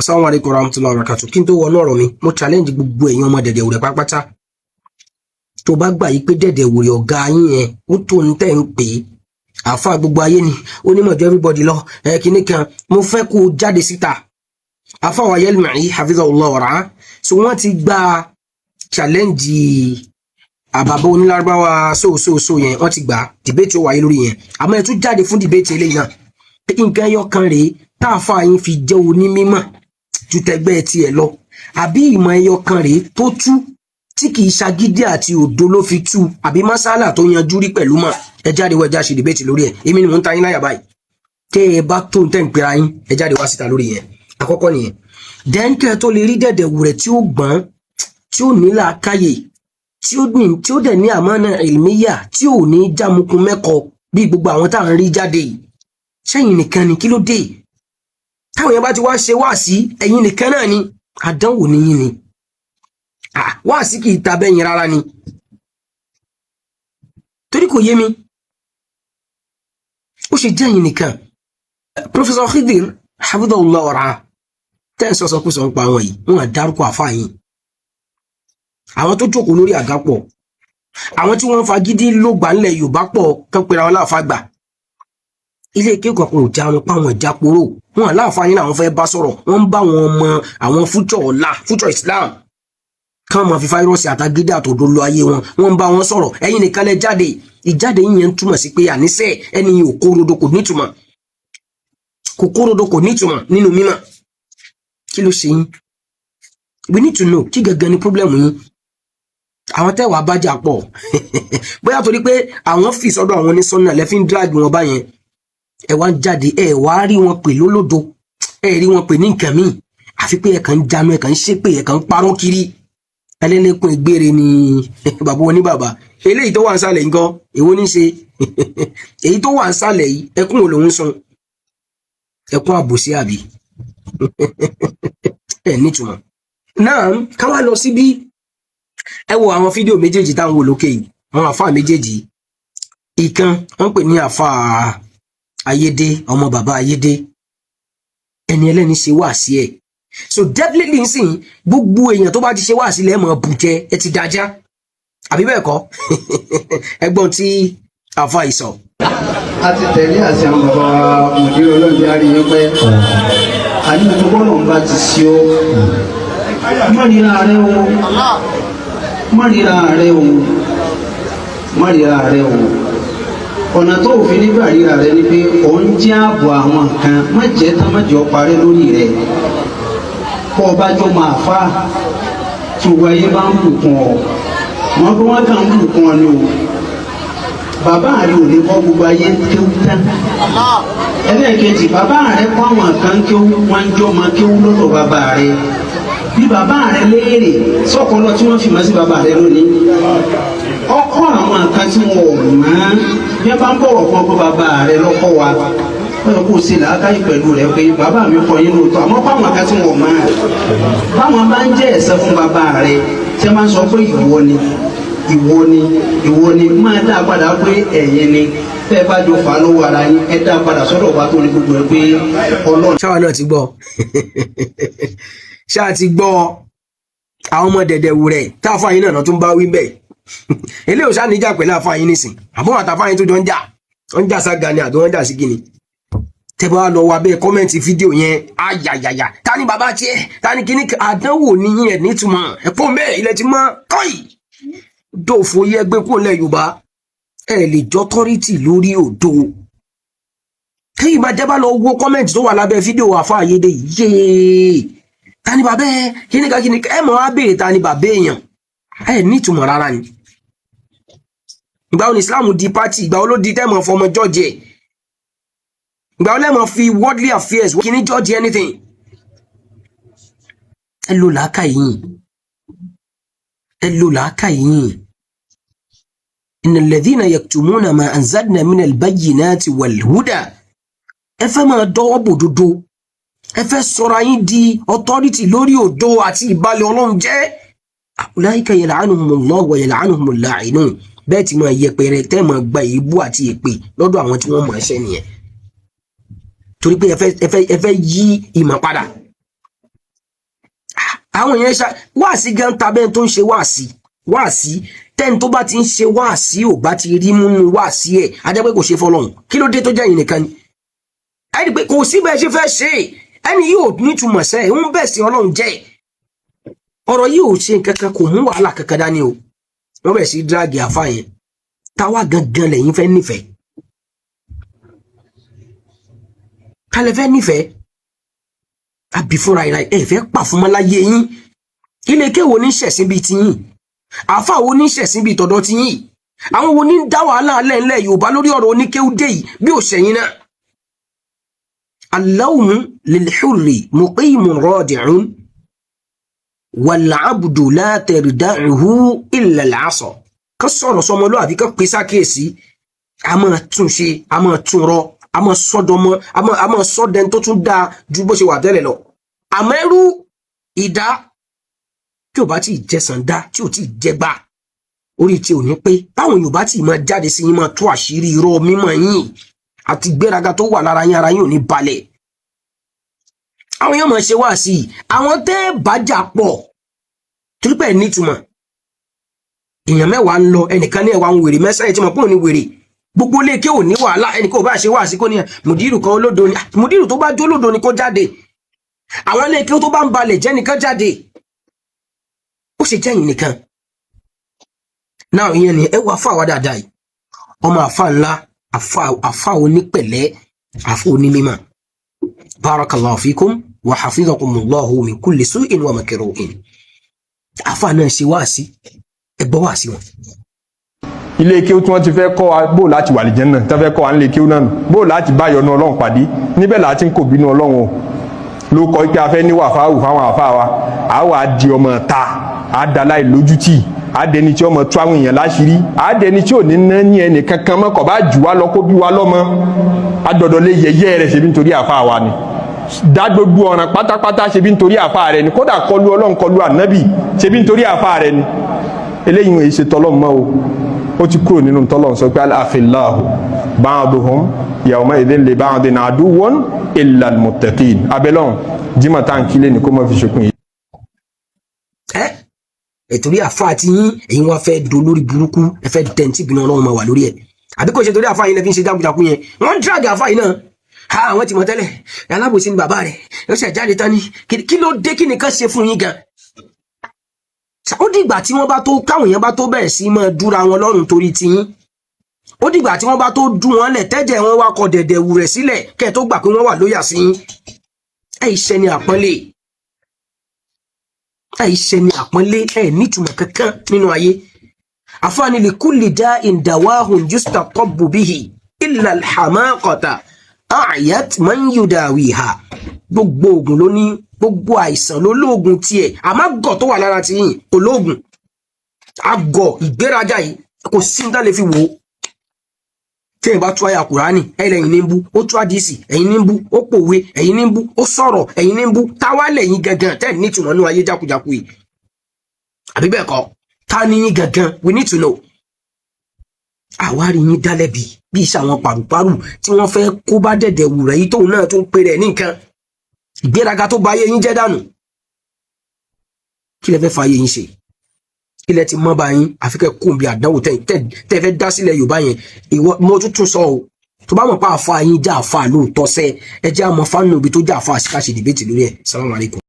Assalamu alaikum warahmatullahi wabarakatuh. Kí n tó wọnú ọ̀rọ̀ mi, mo challenge gbogbo ẹ̀yin ọmọ Dẹ̀dẹ̀wùrẹ̀ pátápátá. Tó bá gbà yí pé Dẹ̀dẹ̀wùrẹ̀ ọ̀gá yín yẹn, ó tó ń tẹ̀ ń pè é, àáfàá gbogbo ayé ni, onímọ̀ ju everybody lọ, ẹ kíní kan, mo fẹ́ kó o jáde síta. Àáfàá wa Yelma'i hafizahullah wàrà, so wọ́n ti gba challenge àbàbọ̀ onílárúbáwá so yẹn, wọ́n ti gbà. Debate ó wáyé lórí yẹn, àmọ́ ẹ tún jáde fún debate eléyìí náà, pé nǹkan ẹyọ kan rèé táàfàá yín fi jẹ́ onímọ̀ ju tẹgbẹ́ tiẹ̀ lọ, àbí ìmọ̀ ẹyọ kan rèé tó tú tí kì í ṣagídí àti òdo ló fi tú, àbí masala tó yanjú rí pẹ̀lú mọ̀. Ẹ jáde wá, ẹ já ṣe debate lórí ẹ̀. Èmi ni mò ń ta yín láyà báyìí. Tẹ́ ẹ bá tó ń tẹ́ ń pera yín, ẹ jáde wá síta lórí yẹn. Àkọ́kọ́ nìyẹn. Then kẹ́ ẹ tó lè rí Dẹ̀dẹ̀wùrẹ̀ tí ó gbọ́n, tí ó ní làákàyè, tí ó ní, tí ó dẹ̀ ní àmánà ìlmíyà, tí ò ní jámukun mẹ́kọ bí gbogbo àwọn tá à ń rí jáde yìí. Sẹ́yìn nìkan ni? Kí ló dé táwọn yẹn bá ti wá ṣe wáàsí, ẹ̀yin nìkan náà ni? Àdánwò níyìn ni. Wáàsí kì í ta bẹ́yìn rárá ni, torí kò yé mi ó ṣe jẹ́ ẹ̀yin nìkan. Professor Khidir hafidhahullah ọ̀rá tẹ́ ń sọ́sọ́ kó sọ ń pa àwọn yìí, wọn à dárúkọ àfáà yìí. Àwọn tó jókòó lórí àga pọ̀, àwọn tí wọ́n fagídí ló gbà ńlẹ̀ Yorùbá pọ̀, kán pera wọn láàfáà gbà. Ilé kéèkàn kan ò jarun páwọn ìjáporó wọn. Aláàfáà yín làwọn fẹ́ bá sọ̀rọ̀. Wọ́n ń bá wọn mọ àwọn future ọ̀la, future Islam, kán máa fi virus àtagídí àtòdó lo ayé wọn. Wọ́n ń bá wọn sọ̀rọ̀, ẹ̀yin nìkan lẹ jáde. Ìjáde yín yẹn ń túmọ̀ sí pé àníṣe ẹni yìí ò kórodo, kò nítumọ̀, kò kórodo, kò nítumọ̀ nínú mímọ̀. Kí ló ṣe yín? We need to know kí gangan ni problem yín. Àwọn tẹ́wàá bájà pọ̀, bóyá torí pé àwọn fi sọ́dọ̀ àwọn onísọ́nà lẹ́fí ń drag wọn báyẹn. Ẹ wá ń jáde, ẹ wá rí wọn pè lólódo, ẹ rí wọn pè ní nǹkan míì, àfi pé ẹ kàn ń jánu, ẹ kàn ń ṣépè, ẹ kàn ń parọ́ kiri. Ẹlẹ́lẹ́kùn ìgbére ni bàbá oníbàbà. Eléyìí tó wà ń sàlẹ̀ nǹkan, èwo ní ṣe èyí tó wà ń sàlẹ̀ yìí? Ẹkún wo lòún sun? Ẹkún àbòsí àbí ẹ nítumọ̀ náà? Ká wá lọ síbí. Ẹ wo àwọn fídíò méjèèjì táwọn wò lókè yìí, àwọn àfáà méjèèjì. Ìkan wọ́n pè ní àfáà Ayédè, ọmọ bàbá Ayédè. Ẹni ẹlẹ́ni ṣe wá sí ẹ̀, so definitely nsìn gbogbo èèyàn tó bá ti ṣe wá sílẹ̀ mọ̀ bùjẹ, ẹ ti dájá, àbí bẹ́ẹ̀ kọ́? Ẹgbọ́n tí àfáà yìí sọ. A ti tẹ̀lé àṣẹ àwọn bàbá wa mọ̀dé ọlọ́ọ̀dẹ àríyìn pẹ́. Àní gbogbo bọ́ọ̀lù ń bá ti ṣe ọ́, má ríra rẹ o, má ríra rẹ o, má ríra rẹ o. Ọ̀nà tó òfin nígbà ríra rẹ ni pé ò ń jẹ́ ààbò àwọn kan, má jẹ́ tán, má jẹ́ ọ parẹ́ lórí rẹ. Kọ́ ọ bá jọ máa fà tí gbogbo ayé bá ń bùkún ọ, wọn bí wọn kàn ń bùkún ọ ni o. Bàbá rẹ ò lè kọ́ gbogbo ayé kéwú tán. Ẹlẹ́ẹ̀kejì, bàbá rẹ kọ́ àwọn kan kéwú, wọ́n ń jọ́ máa kéwú lọ́dọ̀ bàbá rẹ. Bí bàbá rẹ léèrè sọ́kọlọ tí wọ́n fi mọ́ sí bàbá rẹ lónìí, ọkọ àwọn kan tí wọn ò mọ̀. Bí wọ́n bá ń bọ̀wọ̀ fún ọkọ bàbá rẹ lọ́kọ́ wa, wọ́n yẹ kó o ṣe làákàyè pẹ̀lú rẹ pé bàbá mi kọ́ yín lóòótọ́, àmọ́ kọ́ àwọn kan tí wọn ò mọ̀. Báwọn bá ń jẹ́ ẹ̀san fún bàbá rẹ, tí wọ́n bá ń sọ pé ìwọ ni, ìwọ ni, ìwọ ni, máa dá a padà pé ẹ̀yin ni. Tẹ́ ẹ bá jọ fà á lọ́wọ́ ara yín, ẹ dá a padà sọ́dọ̀ ọba tó ní gbogbo ẹ pé Ọlọ́run. Ṣáwa náà ti gbọ́, ṣáà ti gbọ́. Àwọn ọmọ Dẹ̀dẹ̀wùrẹ̀ táàfà yín náà tún bá wí bẹ́ẹ̀. Eléyìí ò ṣáà níjà pẹ̀lú àfà yín nísìn, àbọ̀ àtàfà yín tó jọ ń jà, wọ́n ń jà sága ni àbí wọ́n ń jà sí kíni? Tẹ́ bá lọ wá bẹ́ẹ̀, comment fídíò yẹn, ayayaya, ta ni bàbá tiẹ̀? Ta ni kíní? Àdánwò ní yín ẹ̀ nítumọ̀ ẹ̀pọ̀ bẹ́ẹ̀. Ilẹ̀ ti mọ́ kọ́ì dòfo yẹ gbé kúrò lẹ̀ Yorùbá. Ẹ lè jọ authority lórí òdo. Kéyìí máa jẹ́ bá lọ wo comment tó wà lábẹ́ fídíò àfa Ayédè yéé. Ta ni bàbá ẹ? Kíní ká kíní ẹ mọ̀ á béèrè, ta ni bàbá èèyàn? Ẹ nítumọ̀ rárá ni. Ìgbà wo ni Islam di party? Ìgbà wo ló di tẹ́mọ̀ fọmọ judge ẹ̀? Ìgbà wo lẹ́mọ̀ fi worldly affairs kíní judge anything? Ẹ lo làákàyè yín, ẹ lo làákàyè yín. Innal ladhina yaktumuna ma anzalna minal bayyinati wal huda. Ẹ fẹ́ máa dọ́wọ́ bòdodo, ẹ fẹ́ sọra yín di authority lórí òdo àti ìbalẹ̀ Ọlọ́run jẹ́. Ulaika yal'anuhumullahu wa yal'anuhumul la'inun. Bẹ́ẹ̀ tí máa yẹpẹrẹ tẹ́ máa gba èébú àti èpè lọ́dọ̀ àwọn tí wọ́n mọ̀ ẹṣẹ́ nìyẹn, torí pé ẹ fẹ́ yí ìmọ̀ padà. Àwọn èèyàn ṣá wáàsí gan tabẹ́ tó ń ṣe wáàsí wáàsí tẹ́ni tó bá ti ń ṣe wáàsí ò bá ti rí múnú wáàsí ẹ̀, ajẹ́ pé kò ṣe fọlọ́hún. Kí ló dé tó jẹ́ yìí nìkan ni? Ẹni pé kò sí bẹ́ẹ̀ ṣe fẹ́ ṣe é, ẹni yóò nítumọ̀ sẹ́ ẹ̀ ń bẹ̀ sí Ọlọ́run jẹ́. Ọ̀rọ̀ yìí ò ṣe nǹkan kan, kò mú wàhálà kankan dání o. Wọ́n bẹ̀rẹ̀ sí drag àfa yẹn. Táwa gangan lẹ́yìn fẹ́ nífẹ̀ẹ́ kálẹ̀ fẹ́ nífẹ̀ẹ́ àbí fúnra ìra ẹ̀ fẹ́ pà fún mọ́láyé yín. Ilé kéwo ní ṣẹ̀sìn bíi tiyín? Àfa wo ní ṣẹ̀sìn bíi tọ̀dọ̀ tiyín? Àwọn wo ní ń dá wàhálà alẹ́ ńlẹ̀ Yorùbá lórí ọ̀rọ̀ oníkéwúdé yìí bí ò ṣẹ̀yìn náà? Al-lawmu lil-hurri muqimun radi'un wal-'abdu la tarda'uhu illa al-'asa. Ká sọ̀rọ̀ sọmọlúwàbí, ká pè sákèésí, a máa tún ṣe, a máa tún rọ, a máa sọdọmọ, a máa sọdẹn tó tún dáa ju bó ṣe wà tẹ́lẹ̀ lọ. Àmọ́ ẹrú ìdá tí ò bá tí ì jẹsàn dá, tí ò tí ì jẹgbà orí tí ò ní pé báwọn Yorùbá tí ì máa jáde sí yín, máa tú àṣírí irọ́ mímọ́ yín àti gbéraga tó wà lára yín, ara yín ò ní balẹ̀. Àwọn yóò máa ṣe wá sí i, àwọn tẹ́ bájà pọ̀ torípẹ̀ nítumọ̀. Èèyàn 10 ń lọ, ẹnìkan ní ẹwà ń wèrè mẹ́sàn-án ẹ̀ tí mo pọ̀ ní wèrè. Gbogbo ilé ké ò ní wàhálà. Ẹnìkan ò bá ṣe wá sí kó ní mùdírù kan olódo ni. Mùdírù tó bá jó olódo ni kó jáde. Àwọn ilé ké tó bá ń balẹ̀ jẹ́ nìkan jáde. Ó ṣe jẹ́yìn nìkan náà. Ìyẹn ni ẹ wá fún àwa dáadáa yìí, ọmọ àfa ńlá, àfa onípẹ̀lẹ́, àfa onímímọ̀. Barakallahu fikum wa hafizakumullahu min kulli su'in wa makruhin. Àfa náà ṣe wáàsí, ẹ gbọ́ wáàsí wọn. Ilé kéwú tí wọ́n ti fẹ́ kọ́ wa bó láti wà lìjẹ́ náà, tí wọ́n fẹ́ kọ́ wa nílé kéwú náà nù bó láti bá yọ́nú Ọlọ́run pàdé níbẹ̀, láti ń kò bínú Ọlọ́run o. Ló kọ́ pé a fẹ́ ní wàfáwù fáwọn àfa wa, a wà á di ọmọ ta, a da láì lójútì, a dẹni tí ọmọ tó àwọn èèyàn láṣìírí, a dẹni tí ò ní ná ní ẹnì kankan mọ́, kò bá jù wá lọ, kó bí wa lọ́mọ, a dọ̀dọ̀ lé yẹyẹ rẹ̀. Ṣebí nítorí àfa wa ni dá gbogbo ọ̀ràn pátápátá, ṣebí nítorí àfa rẹ̀ ni. Kódà kọlu Ọlọ́run, kọlu ànábì, ṣebí nítorí àfa rẹ̀ ni. Eléyìí wọn èyí ṣe tọlọ́mọ mọ́ o. Ó ti kúrò nínú tọ́lọ́run sọ pé al-akhillahu ba'duhum yawma idhin li ba'din aduwwun illa al-muttaqin. Abẹ́lọ́run jimá tá à ń kílé ní kó má fi ṣokùn yìí. Ẹ ètòrí àfa àti yín, ẹ̀yin wá fẹ́ do lórí burúkú, ẹ fẹ́ dẹ̀ntì ìbínú Ọlọ́run máa wà lórí ẹ̀. Àbí kò ṣe torí àfa yín lẹ fi ń ṣe jákujàku yẹn? Wọ́n ń drag àfa yìí náà. Ha, àwọn ti mọ̀ tẹ́lẹ̀, alábòsí ni bàbá rẹ̀, ó ṣe jáde tán ni. Kí ló dé? Kí nìkan ṣe fún yín gan? Ó dìgbà tí wọ́n bá tó káwọn èèyàn bá tó bẹ̀rẹ̀ sí máa dúra wọn lọ́rùn torí tiyín, ó dìgbà tí wọ́n bá tó dún wọn lẹ̀, tẹ́jẹ̀ wọn wá kọ dẹ̀dẹ̀ wù rẹ̀ sílẹ̀, kẹ́ ẹ̀ tó gbà pé wọ́n wà lóyà sí yín. Ẹ̀ iṣẹ́ ni àpọ́nlé, ẹ̀ iṣẹ́ ni àpọ́nlé, ẹ̀ nítumọ̀ kankan nínú ayé. Àfáàní li kulli da'in dawahun yustatabbu bihi illa al-hamaqata a'yat man yudawiha. Gbogbo oògùn ló ní, gbogbo àìsàn ló lóògùn tiẹ̀, àmọ́ àgọ̀ tó wà lára ti yìn kò lóògùn. Àgọ̀ ìgbéraga yìí, kò sí ní tá lè fi wò ó. Tí èyàn bá tú àyà Kùránì, ẹ̀yin ní ń bú. Ó tú àdìsí, ẹ̀yin ní ń bú. Ó pòwe, ẹ̀yin ní ń bú. Ó sọ̀rọ̀, ẹ̀yin ní ń bú. Táwa lẹ̀yin gangan tẹ́ ẹ̀ nítumọ̀ nínú ayé jákujáku yìí? Àbí bẹ́ẹ̀ kọ́? Ta ni yín gangan? We need to know. Àwárí yín dálẹ́bi bí iṣẹ́ àwọn pàrùpàrù tí wọ́n fẹ́ kó bá dẹ̀dẹ̀ wù rẹ̀ yìí, tóun náà tún pè rẹ̀ ní nǹkan ìgbéraga tó ba ayé yín jẹ́ dànù. Kí lẹ fẹ́ fa ayé yín ṣe? Kí lẹ ti mọ́ bá yín? Àfi kẹ́ kó bí àdánwò tẹ́ tẹ́ fẹ́ dá sílẹ̀ Yorùbá yẹn. Ìwọ, mo tún tún sọ o, tó bá mọ̀ pé àfa yín já àfa lóòótọ́ sẹ́, ẹ jẹ́ àmọ́ fánù ibi tó já àfa àṣìkáṣe debate lórí ẹ̀. Salamu alaykum.